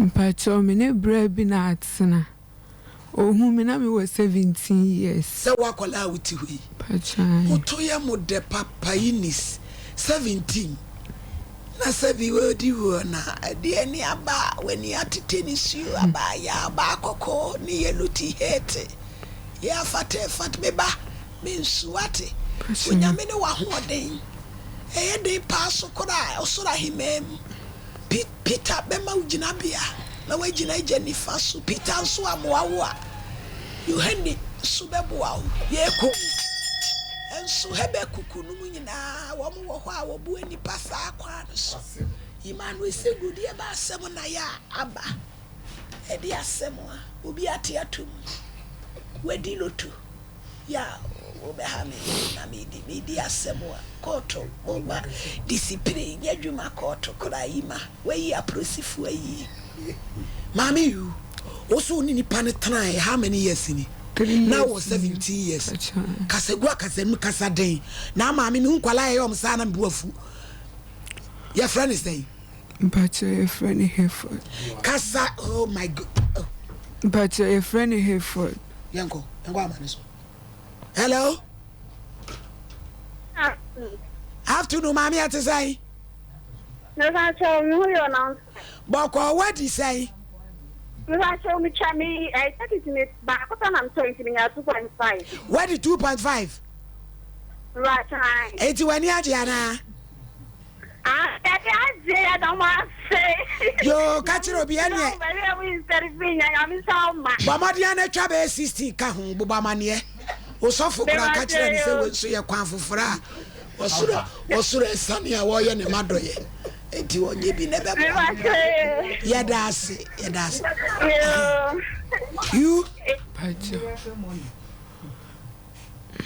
Mpakyɛw me ne bra bi na atena. Ohuu me na me wɔ 17 years. Sɛ wo akwadaa a wote hɔ yi, Mpakyɛw. woto yɛ mo dɛ papa Eunice, 17 na sɛbi wodi woɔ na ɛde ani aba a w'ani atete nisuo aba yɛ aba kɔkɔɔ ne yellow t-shirt yɛ afata ɛfat me ba me nsu wate. Mpakyɛw. Onyame ne w'ahoɔden ɛyɛ den paa so koraa ɔsoro ahemmaa mu. Pe Peter bɛma wo gyinabea na woagyina Agya nifa so. Peter nso ammoa wo a, Yohane nso bɛboa wo. Yɛrekɔ o. Nso Habakuk nom nyinaa, wɔn wɔ hɔ a wɔboa nnipa saa kwan no so. Emmanuel Segu deɛ ɛba asɛm na yɛ a aba. Ɛde asɛm a obi ate atom. Wadi loto. Yɛ a wobɛha me na medi medi asɛm a kɔɔto moma disipire nyɛ adwuma kɔɔto koraa yi ma wayi aporosifo ayi. Maame yu wo so wo ne nipa no tenae how many years ni? Three Na years wɔ ni. 17 years. Mpakyɛw. Kasa gu akasa mu kasa den na maame mehu nkwalaa yɛyɛ ɔmo saa na mebu afu. Yɛfrɛ ne sɛn? Mpakyɛw yɛfrɛ no Hayford. Kasa oh my god. Oh. Mpakyɛw yɛfrɛ no Hayford. Yɛnkɔ yɛnkɔ ama ne so. Hello. Afternoon maame ɛte sɛn? Mepakyɛw me ho yɛ ɔnam. Bɔkɔɔ wadi sɛn? Mepakyɛw metwa me ɛyɛ thirty me baako pɛ na metɔ nti menya 2.5. Wadi 2.5. Mepakyɛw. Eti w'ani agye anaa? Ah, yɛde agye yɛda mo ase. Yoo ka kyerɛ obi ɛneɛ. Nyame mu nsɛre nya Nyame nsa ma. Bɔ mmɔden na atwa bɛyɛ 16 ka ho bobɔ amanneɛ. Osɔfo koraa ka kyerɛ ne sɛ wei nso yɛ kwan foforɔ a ɔsoro ɔsoro asiane a wɔyɛ ne ma dɔyɛ nti ɔnyɛ bi na ɛbɛboa. Yɛda ase yɛda ase. You Mpakyɛw.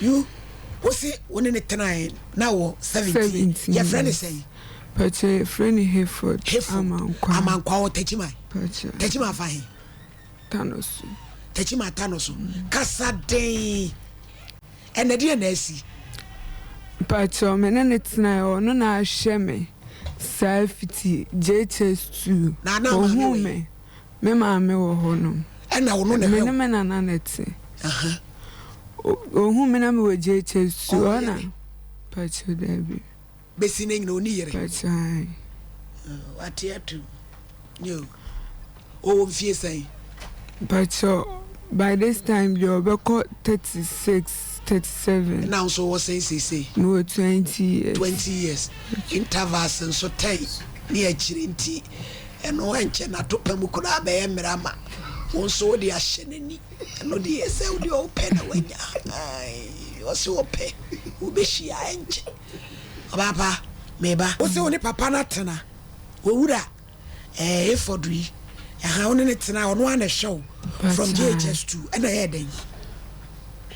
you wosi wo ne ne tenae na wɔ 17 17 yɛfrɛ ne years. sɛn? Mpakyɛw yɛfrɛ no Hayford. Hayford Amankwa. Amankwa wɔ Techiman. Mpakyɛw. Techiman fa he? Tano so. Techiman Tano so. Kasa den. Ɛnɛ deɛ na asi. Mpakyɛw me ne ne tenae ɔno na ahwɛ me saa fiti JHS2. Na na maame Ohuu wɔ me. Me maame wɔ hɔ nom. Ɛna ɔno na Me ɛhwɛ ne wo. me nana na ɛte. Ohuu me na mewɔ JHS2 Ɔwɔ ɔna. yere? Mpakyɛw daabi. Bɛsi ne nyina ɔni yere? Mpakyɛw ae. Wate atum. Yo. Ɔwɔ mfie sɛn? Mpakyɛw by this time deɛ ɔbɛkɔ 36, 37. Ɛna wo nso wɔ sɛn seesei? Mewɔ 20 years. 20 years. Intervals nso 10 ne akyire nti ɛno ɛnkyɛ n'ato pa mu koraa bɛyɛ mmerɛ ama wo nso wode ahyɛ n'ani. Ɛno deɛ sɛ wode ɔwopɛ na wanya. Ai, ɔse ɔpɛ wobɛhyia ɛnkyɛ. Ɔbaapa meba. Wo se wo ne papa no atena owura ɛɛ Hayford yi ɛha wo ne ne tena ɔno ara na ɛhwɛ wo from Mpakyɛw. JHS2 ɛna ɛyɛ dɛn?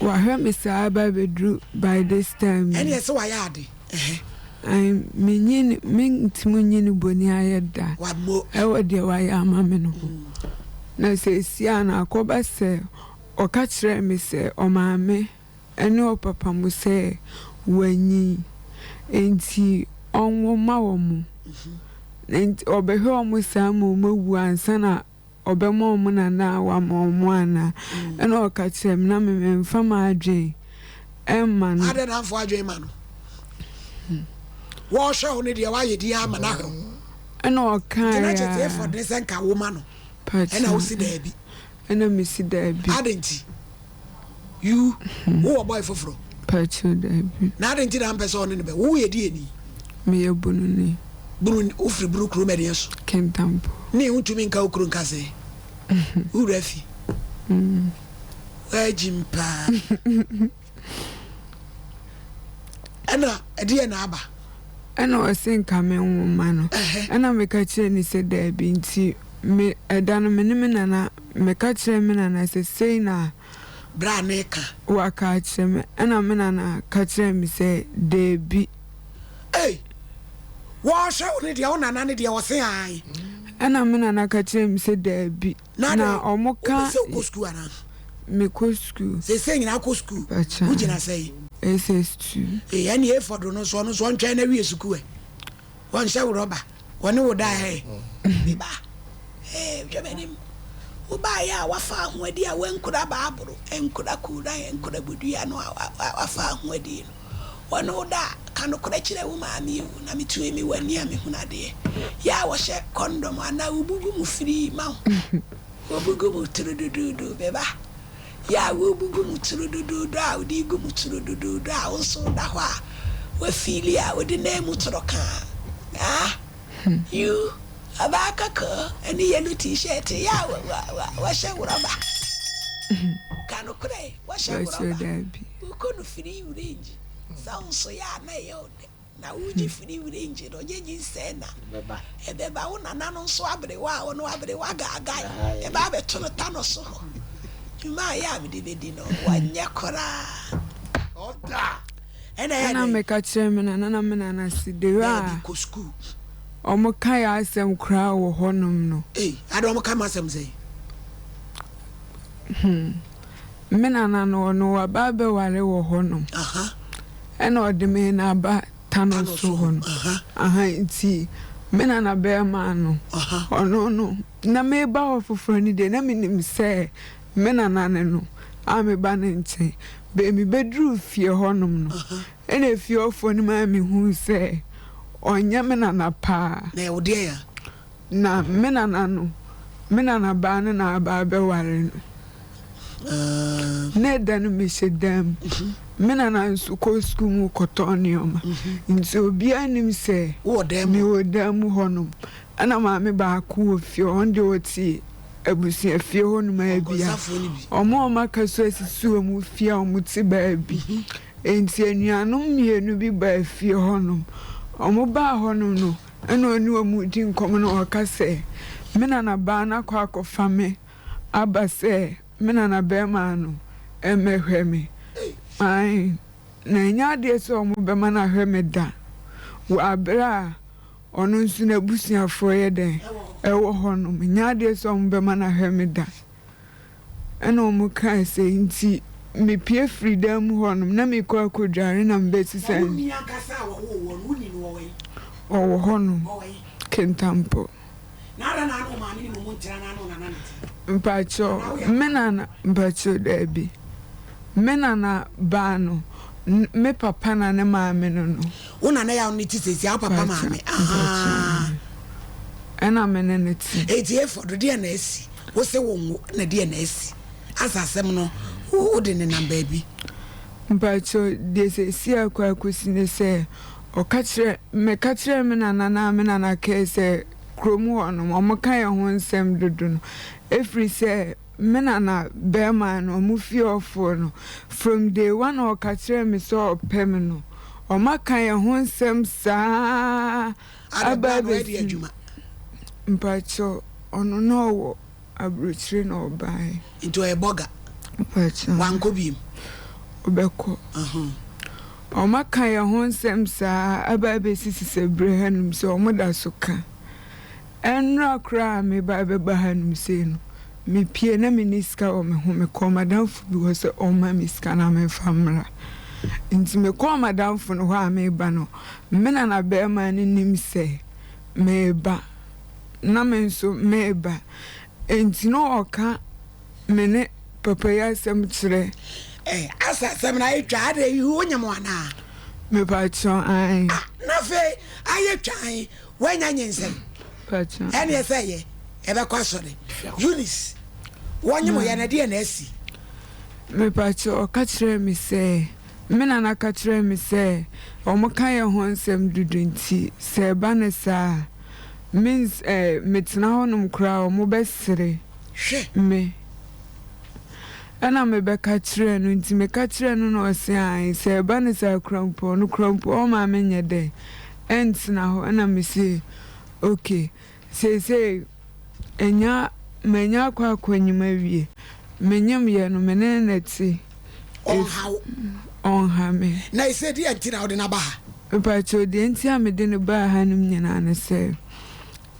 Wahwɛ me saa ba bɛduru by this time Ɛne yi. ɛsɛ wayɛ ade ɛhɛ. Ai, menyi ne mentumi nyi ne bɔni ayɛ da Wammo. ɛwɔ deɛ wayɛ ama me no ho. Na seesia a na akɔba sɛ ɔka kyerɛɛ me sɛ ɔmaame ne ɔpapa mo sɛ wanyin enti ɔnwo mma wɔn. Enti ɔbɛhwɛ wɔn saa ma wɔawu ansa na ɔbɛma wɔn nana a wama wɔn anaa. Ɛna ɔka kyerɛɛ me na me memfa m'adwene mma no. Adɛn na amfa w'adwene ma no? Wɔrehwɛ wo no deɛ woayɛ din ama no ahwɛ wo. Ɛna Nti na ɔkaeɛ kyerɛ sɛ a. effort ne sɛ nka wo ma no. Ɛna wo si Pakyɛ. daabi. Ɛna mesi daabi. Adɛn nti? You, wowɔ boy foforɔ? Pakyɛ daabi. Na adɛn nti na ampɛ sɛ ɔne no bɛ? Wo yɛ deɛ ni? Meyɛ bununi. Bunu, wofiri bunu kurom ɛdeɛ so? Kintampo. Ne wontumi nka wo kuro nka sɛ wowura fi. Woagyim paa. Ɛna ɛdeɛ na aba? Ɛna ɔse nka me nwoma no. Ɛna meka kyerɛɛ no sɛ daabi nti me ɛda no me ne me nana meka kyerɛɛ me nana sɛ sei na Bra ne ka. Waka akyerɛ me. Ɛna me nana ka kyerɛɛ me sɛ daabi. Ei! Wɔɔhwɛ wo ne deɛ wo nana ne deɛ ɔse ae. Ɛna me nana ka kyerɛɛ me sɛ daabi. Na Na adɛn? ɔmo Wopɛ ka. sɛ wokɔ sukuu anaa? Mekɔ sukuu. Seesei nyinaa kɔ sukuu. Pakyɛ. Wogyina sɛn? SS2. Ee, ɛne Efɔd no nso, ɔno nso ɔntwɛn na wie sukuu ɛ. Wɔnhyɛ wo rɔba. Wɔne wo da ɛ. Me ba. Ee, hwɛ m'anim. Wobaeɛ a woafa ahoɔdi a woankura Baaboro, ankura Kuran, ankura bodua no a woafa ahoɔdi no. Wɔne wo da a, ka nokorɛ kyerɛ wo maame o, na metumi me w'ani a mehunu adeɛ. Yɛ a wɔhyɛ kɔndɔm anaa wobu gu mu firii ma wo. Wobu gu mu turududuudu, me ba. Yɛ a wobu gu mu turududuudu a wode gu mu turududuudu a wo nso woda hɔ a woafiili a wode nan mu toro ka a, ah, you. Ɔbaa kɔkɔɔ ne yellow t-shirt yɛ a wɔhyɛ worɔba. Ka nokorɛ, wɔhyɛ worɔba. Wokɔ no free range. Sɛ wo nso yɛ a na ɛyɛ wo dɛ. Na wogye free range no, ɔnyɛ nyinsɛn na ɛbɛba. Wo nana no nso aberewa a ɔno aberewa gaagae. Ɛba abɛto no ta no so hɔ. Dwuma a ɛyɛ a mede bɛdi no, wɔnyɛ koraa. Ɔda! Ɛna ɛyɛ Ɛna dɛn? meka kyerɛɛ me nana na me nana se, Dewɛ Daabi, a kɔ sukuu. Wɔka yɛn asɛm koraa wɔ hɔnom no. Ei, adɛn wɔka m'asɛm sɛn? Hmm. Me nana no, ɔno waba abɛware wɔ hɔnom. Aha. Ɛna ɔde me na aba Tano Tano so so hɔ no. Aha. Aha, nti me nana bɛrima no, Aha. ɔno no, na meba hɔ foforɔ no deɛ, na menim sɛ me nana ne no a meba ne nkyɛn. Bɛ mebɛduruu fie hɔnom no, Aha. Ɛna efieɔfoɔ no maa mehuu sɛ ɔnyɛ me nana paa. Na ɛyɛ wo deɛn a? Na me nana no, me nana baa no na aba abɛware no. Na ɛda no mehyɛ dan mu. Me nana nso kɔ sukuu mu kɔtɔn nneɛma. Nti obiara nnim sɛ mewɔ dan mu hɔnom. Ɛna maame baako wɔ fie hɔ, ɔno deɛ ɔte abusua fie hɔnom ara bi a, wɔn a wɔaka so asisi wɔn fie a wɔte baabi. Enti anuanom mmienu bi baa fie hɔnom. Wɔbaa hɔnom no, ɛnna ɔne wɔn redi nkɔmmɔ na ɔreka sɛ, Me nanabaa no akɔ akɔfa me aba sɛ me nanabarima no mmɛhwɛ me. Aane, na ɛnyɛ adeɛ sɛ wɔbɛma no ahwɛ me da wɔ aberɛ a ɔno nso n'abusuafoɔ yɛ dɛn? Ɛwɔ hɔnom. Ɛnyɛ adeɛ sɛ wɔbɛma no ahwɛ me da. Ɛna ɔmo kae sɛ, Nti mepue firi dan mu hɔ nom na mekɔ akɔdware na mebɛsesa Na wo nua ankasa a wɔwoo woɔ no, wonni no, ɔwɔ he? Ɔwɔ hɔ nom, Ɔwɔ he? Kintampo. Na adɛn na ne wo maame ne mo ntena na ne wo nana na ɛte? Mpakyɛw, Anaa woyɛ me akwadaa? nana, mpakyɛw daabi. Me nana baa no, me papa na ne maame no no. Wo nana yɛ a wo ne no te seesei a, wo papa Mpakyɛw, maame, mpakyɛw, ahaa. Ɛna me ne no te. Enti Efɔd, deɛn na asi? Wo se wo nwo na deɛ na asi? Asa asɛm no wo de nenam baabi. Mpakyɛw deɛ seesei akɔ akɔsi ne sɛ ɔka kyerɛ meka kyerɛɛ me nana na me nana kae sɛ kurom hɔ nom ɔmo ka yɛn ho nsɛm dodo no ɛfiri sɛ me nana bɛɛma no ɔmo fie hɔfoɔ no from day one a ɔka kyerɛɛ me sɛ ɔpɛ me no ɔmo aka yɛn ho nsɛm saa Ada aba bra na ɔyɛ deɛ abɛsi adwuma. Mpakyɛw ɔno na ɔwɔ abrokyire na ɔbaeɛ. Nti ɔyɛ bɔga. Mpakyɛw. Wankɔ biem. Ɔbɛkɔ. Ɔmo aka yɛn ho nsɛm saa aba abɛsi sesɛbrɛ hanom sɛ ɔmo da so ka. Ɛnora koraa a meba abɛba hanom sei no, mepie na menni sika wɔ me ho, mekɔɔ m'adamfo bi hɔ sɛ ɔmma me sika na memfa mmra. Nti mekɔɔ m'adamfo no hɔ a meba no, me nana bɛɛma no nim sɛ mereba, na me nso mereba. Enti na ɔka me ne papa yi asɛm kyerɛ. Eh, asa asɛm no ayɛ twa, adɛn yi wonyem anaa? Mepakyɛw, ae. Ah, na afei ayɛ twa ae, woanya nyinsɛn? Pakyɛw. Ɛneɛ sɛ ɛyɛ, ɛbɛkɔ asɔre. Eunice, wɔnyem yɛ no ɛdeɛn na asi? Mepakyɛw, ɔka kyerɛɛ me sɛ. Me nana ka kyerɛɛ me sɛ wɔka yɛn ho nsɛm dodo nti, sɛ ɛba no saa a, mens eh, metena hɔnom koraa a, wɔbɛsere me. Ɛnna mebɛka kyerɛɛ no, nti meka kyerɛɛ no na ɔse aane, sɛ ɛba no saa koraa mpo a, ɔno koraa mpo ɔmma menyɛ dɛn ɛntena hɔ. Ɛnna mese okay. Seesei anya manya akɔ akɔnyim awie. Menyim yɛ no, me ne no na ɛte. Ɔnha wo? Ɔnha me. Na ese deɛn nti na wode no aba ha? Mepakyɛw, deɛ nti a mede no baa hanom nyinaa ne sɛ,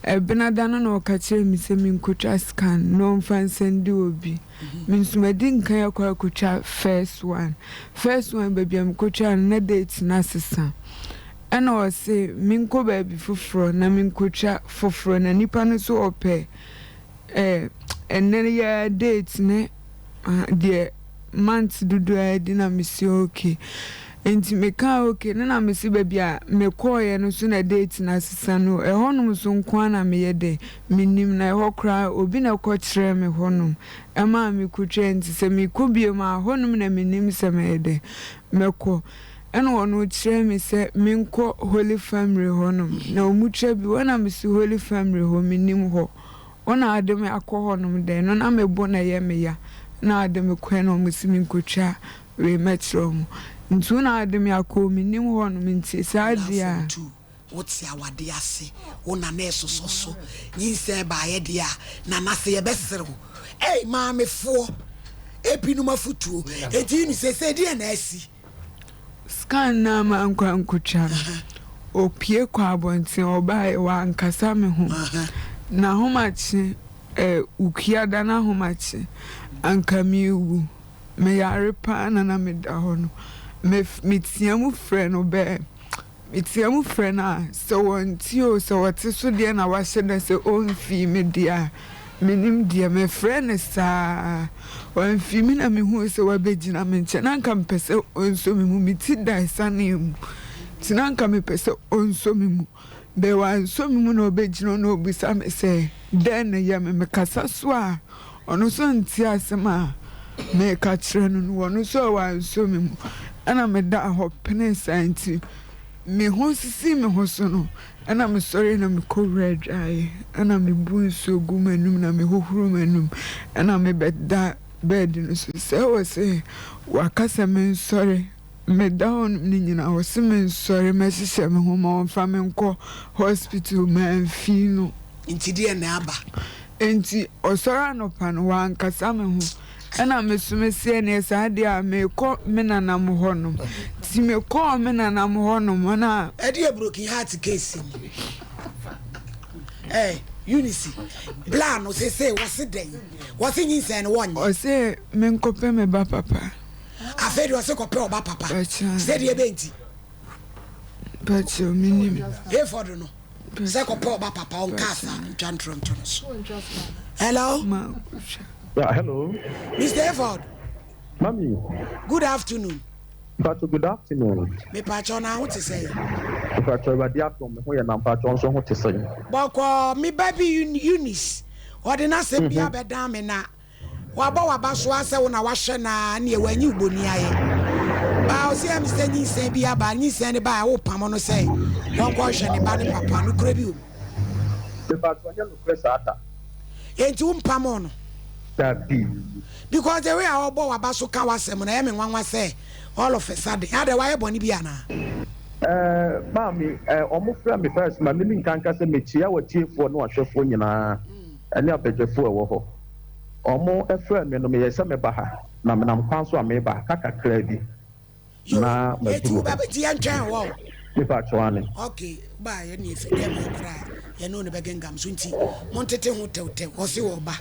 Ɛbenada no na ɔka kyerɛɛ me sɛ menkotwa scan na ɔmfa nsɛnde obi. Me nso madi nkan akɔ akotwa first one. First one, baabi a mekotwaa no, na date no asesa. Ɛna ɔse menkɔ baabi foforɔ na menkɔtwa foforɔ na nipa no nso ɔpɛ. Eh ɛnnɛ yi ara date ne deɛ month dodoɔ ara di na mese okay. Nti mekaa okay no na mese baabi a mekɔeɛ no so na date no asesa no ɛhɔnom nso nko ara na meyɛ dɛ menim na ɛhɔ koraa obi na ɛkɔkyerɛɛ me hɔnom ɛmaa mekɔtwae nti sɛ mekɔ biom a hɔnom na menim sɛ mɛyɛ dɛ mɛkɔ. Ɛna ɔno kyerɛɛ me sɛ menkɔ Holy Family hɔnom na wɔtwa bi hɔ na mese Holy Family hɔ mennim hɔ. Wo na ade me akɔ hɔnom dɛn no na me bo na ɛyɛ me ya na ade me kɔɛ na ɔmo se me nkotwa wei mɛkyerɛ ɔmo nti wo na ade me akɔ o mennim hɔnom nti saa deɛ a. Mfomtu, Wo te awadeɛ ase, wo na na ɛsosɔ so, nyinsɛn baeɛ deɛ a, Nana se yɛbɛsere wo. Ei maamefoɔ, ebinom afotuo, enti no seesei deɛn na asi? Scan no a mankɔ ankotwa no, opue kɔɔ abɔnten, ɔbaeɛ, wankasa me ho. N'ahomakye, eh, Wukuada n'ahomakye, anka merewu. Meyare paa na na meda hɔ no. Me, metea mu frɛ no bɛɛ. Metea mu frɛ no a, sɛ ɔnte o, sɛ ɔte so deɛ na wahyɛ da sɛ ɔmfii me deɛ a, mennim deɛ. Mefrɛɛ no saa ara, wamfii me na mehuu sɛ wabɛgyina me nkyɛn. Na anka mepɛ sɛ ɔnsɔ me mu, me ti da asiane mu nti na anka mepɛ sɛ ɔnsɔ me mu. Bɛ wansɔ me mu na ɔbɛgyina hɔ na ɔbisa me sɛ, dɛn na ɛyɛ me? Mekasa so a, ɔno nso nte asɛm a mereka kyerɛ no no, ɔno nso a wansɔ me mu. Ɛna medaa hɔ penee saa nti, me ho sisii me ho so no, ɛna mesɔree na mekɔwuraa adwaeɛ, ɛna mebuu nsuo guu m'anum na mehohoroo m'anum, ɛna mebɛda bɛɛde no so. Sɛ wɔ sɛ waka sɛ mensɔre Meda hɔ nom no nyinaa ɔse me nsɔre mɛhyehyɛ me ho ma ɔmfa me nkɔ hospital mamfii no. Nti deɛn na aba? Nti ɔsɔre anɔpa no wankasa me ho ɛna me so me se ɛneɛ saa deɛ a mekɔ me nana mo hɔ nom nti me kɔɔ me nana mo hɔ nom na. Ɛdeɛ broken heart case ni eh Eunice bla no sesei wɔse dɛn wɔse nyinsɛn no wɔnyɛ. Ɔse menkɔpɛ me ba papa. Afei deɛ ɔse kɔpɛ ɔba papa. Sɛdeɛ ɛbɛn nti. Pakyɛ menim. Hayford no sɛ kɔpɛ ɔba papa ɔnka asa ntwa ntorɔ nto no so. Hello. Yeah, hello. Mr. Hayford. Mami. Good afternoon. Mpacho good afternoon. Mepacho na ho te sɛn? Mpacho Awurade adom me ho yɛ na mpacho nso ho te sɛn? Bɔkɔɔ me ba bi Eunice ɔde n'asɛm bi abɛdan me na Wabɔ w'aba so ara sɛ wo na wahwɛ no ara neɛ wanyi wo boni ayɛ. Baa ɔse ɛm sɛ nyinsɛn bi aba, nyinsɛn no baɛ a wopamo no sɛ ɔnkɔ hwɛ ne ba ne papa, nokorɛ bi wɔ mu? Mepakyɛw ɛnyɛ nokorɛ saa da. Enti wo mpamoo no? Dabi. Because the way a ɔbɔ w'aba so ka w'asɛm no ɛyɛ me nwanwa sɛ all of a sudden adɛn wayɛ bɔne bi anaa? Eh maame eh ɔmo frɛ me first ma mini nka nka sɛ mekyia w'atiefoɔ ne w'ahwɛfoɔ nyinaa ɛne abadwafoɔ ɛwɔ hɔ. Wɔfrɛɛ me no, meyɛe sɛ mɛba ha, na menam kwan so a mereba aka kakraa bi Yo, na eti maduru wo hɔ. ba bɛti yɛntwɛn hɔ o. Mepa kyɛw, aane. Ok, wo ba yɛ ne efi dɛm hɔ koraa yɛne wo ne bɛgengam so nti montete ho tɛwtɛw, ɔse ɔɔba.